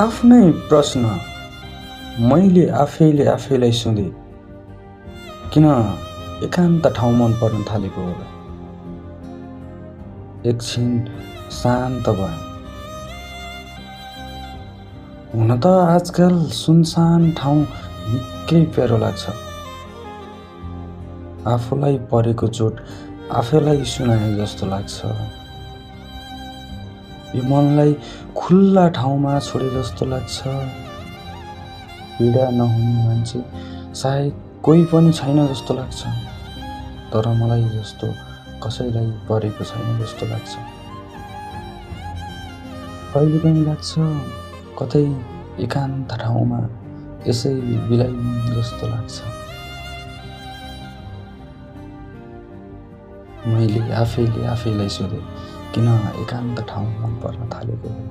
आफ्नै प्रश्न मैले आफैले आफैलाई सोधेँ, किन एकान्त ठाउँ मन पर्न थालेको होला? एकछिन शान्त भएँ। हुन त आजकल सुनसान ठाउँ निकै प्यारो लाग्छ। आफूलाई परेको चोट आफैलाई सुनाए जस्तो लाग्छ। यो मनलाई खुल्ला ठाउँमा छोडे जस्तो लाग्छ। पीडा नहुने मान्छे सायद कोही पनि छैन जस्तो लाग्छ। तर मलाई जस्तो कसैलाई परेको छैन जस्तो लाग्छ। कहिलेकाहीँ लाग्छ कतै एकान्त ठाउँमा यसै बिलाइ जस्तो लाग्छ। मैले आफैले आफैलाई सोधेँ, किन एकान्त ठाउँ मन पर्न थालेको हो?